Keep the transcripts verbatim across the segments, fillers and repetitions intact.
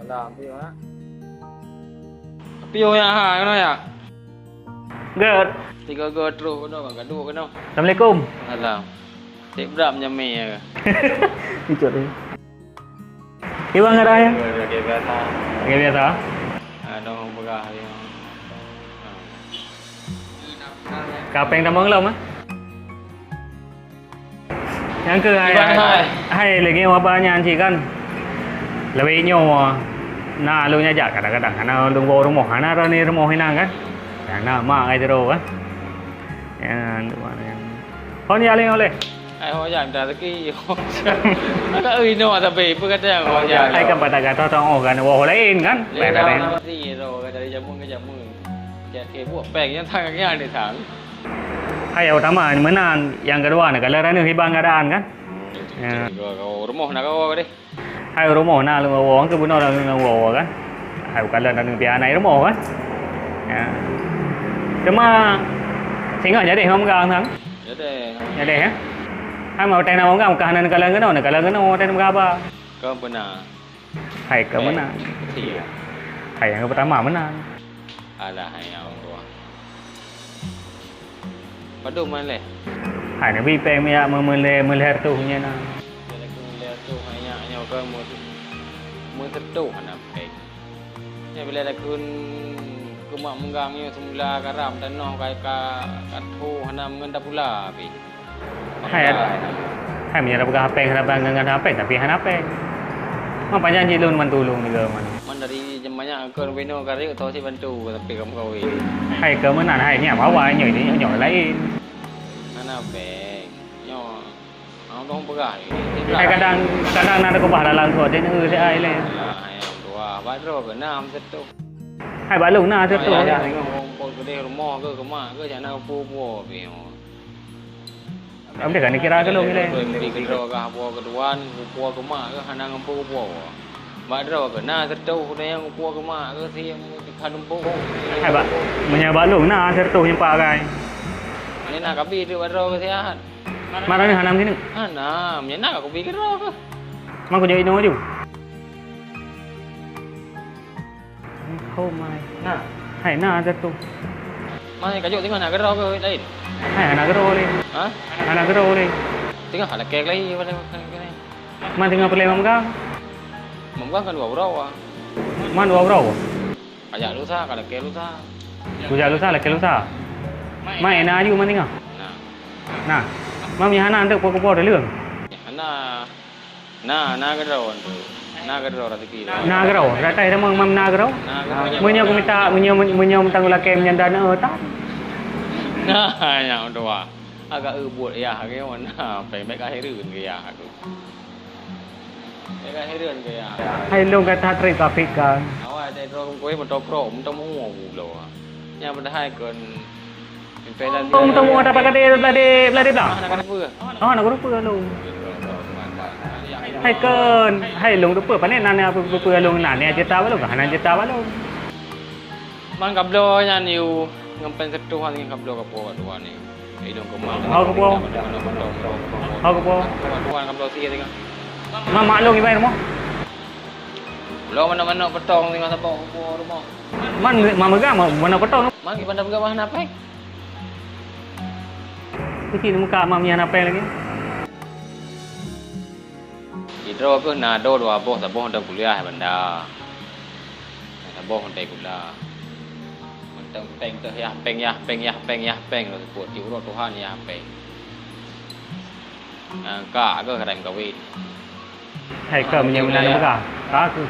Lah, piôh, ha? Piôh nyan, ha, keunoe nyan. Gèt. Tiga go trôk keunoe, ka duek keunoe. Assalamualaikum. Salam. Cit brat menyamé ya. Icok dia. Iwan ngarah ya? Lagèe biasa. Lagèe biasa. Ada orang peugah dia. Ka péng tamong lom, ah? Nyang keuh hai, Iban hai, hai. Hai, lagèe waba nyan cit kan. Lawét nyoe na lôn nyajak kadang-kadang hana lôn woe rumoh, hana rani rumoh inan kan. Hana mak ngai sidroe kan. Nyan tu makna nyan. Phôn ya lé oleh. Hai ho jak minta rezeki. Agak ui no tapi apa kata yang ho jak. Hai kan patah kata tong oh kan woe laén kan. Lé kata laén. Orang mesti ro kata jamun ke jamun. Cak ke buat péng yang tang yang ni tang. Hai, nyang utama meunan, nyang keudua neukalon droeneuh iban keuadaan kan. Ya. Rumoh na kawoe deh. Hai, rumoh na lôn woe, keubunoe lôn woe kan. Hai, kalon droeneuh piah na i rumoh kan. Ya. Teuma singoh jadi meumeugang sang. Jadi. Jadi ya. Hai, mau tanya meumeugang, bukan hana neukalon keunoe, neukalon keunoe, tanya meumeugang haba. Kau benar. Hai, kau meunan. Iya. Hai, nyang pertama meunan. Alah, hai, ya Allah. Padum man lé? Hai, neubi péng miyak meulhèe, meulhèe reutôh nyan na. Meulhèe reutôh, hai, nyak nyoe kan meu-, meuseutoh hana péng. Nyan bila lakeun keumak meumeugang nyoe seumula karam tanoh ka, ka, ka tho hana meungon tapula pih. Hai, hai, meunyoe tapeugah péng, hana péng, ngon hana péng, tapi hana péng. Man pajan jih lôn bantu lôn juga, man. Man dari jeuem banyak keu binoe ka riek tho sibantu, tapi kamoe kawé. Hai, keu meunan, hai, nyak bawa, nyoe, nyoe, nyoe laén. Hana péng. Nyoe, orang peugah. Hai, kadang, kadang na keubah dalam tu, dia neu, dia ai lé. Alah, hai, orang tua, bak droe keu na, meuseutôh. Hai, bak lôn na, seutôh. Hai, hai, tengok, orang pot keudeh rumoh ke, keumak ke, jak na peue-peue, bingung. Am deh kan kira ke lôn ilèe. Bri keudroe kah, puwoe keutuan, puwoe keumak keuh hana ngon peue-peue. Bak droe keuh na seutôh, na nyang puwoe keumak keuh si nyang ka lumpôh. Hai, bak, meunyoe bak lôn na seutôh nyoe pak kai. Ni na kabi tu bak droe keuh siat. Mara ni hana sini. Hana, meunyoe na kabi keudroe keuh. Mak kujak inoe aju. Oh my. Na. Hai, na ata tu. Mai kajok teungoh na keudroe keuh laén? Hai, hana keudroe lé. Ha? Hana keudroe lé. Teungoh ka lakèe lagi pada keuh. Man teungoh peureulèe meumeugang? Meumeugang kan dua uroe, ah. Man dua uroe? Kajak lusa, ka lakèe lusa. Kujak lusa, lakèe lusa. Mai na aju man teungoh? Na. Na. Man meunyoe hana, eunteuk po kupo daleueng? Hana. Na, na keudroe tu. Na keudroe raseuki. Na keudroe, ratai ramong mam na keudroe. Na keudroe. Meunyoe kumita, meunyoe, meunyoe meutanggong lakèe meunyan dan, eh, tan. Na, nyang dua. Agak eu buet yah ke, na, péng bèk ka hireuen ke yah tu. Bèk ka hireuen ke yah. Hai lôn ka that trép trafik ka. Awai, tai droe kue motor krok, motor muo bloe. Nyang padahai kon Tong tong ada pakai dia belah dia belah dia belah. Oh, nak rupa lu. Hai kon, hai long rupa panen nanya apa rupa long nanya cerita balu, nanya cerita balu. Man kablo nyan yu ngempen setuh ngan kablo kapo dua ni. Idong kemang. Hau kapo. Hau kapo. Tuan kablo sih tengah. Mak mak long ibai rumah. Lo mana-mana petong tengah sabak kapo rumah. Man mak megang mana petong. Man kita pegang mana apa? Keuci muka mak miah napéng lagi. Sidroe keuh na do dua boh, saboh mantong kuliah banda. Saboh mantong kuliah. Mantong péng teuh yah péng, yah péng, yah péng, yah péng, lôn seupôt. Di uroe Tuhan yah péng. Nah, kak keuh kadang kawin. Hai ka meunyoe meunan peugah. Ka keuh.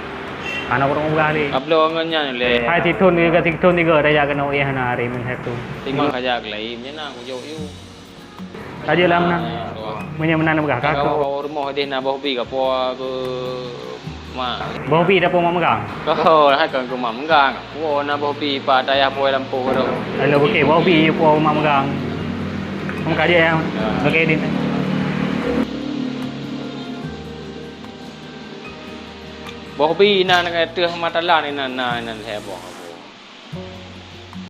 Hana ureueng peugah lé. Abloe ngon nyan lé. Hai sithon tiga, sithon tiga, raya keunoe éh hana hari meunan tu. Tinggal saja kelai, meunyoe na kujok yu. Saja lah meunan. Meunyoe meunan peugah, ka keuh. Kau rumoh deh na boh bi ka po keu mak. Boh bi dah po mak megang. Kau hai kan keu mak megang. Wo na boh bi pa dayah po lam po tu. Lalu bukit boh bi po mak megang. Kamu kaji ya. Bagi din. Boh bi inan ngon teuh mata lan inan, na inan lhèe boh.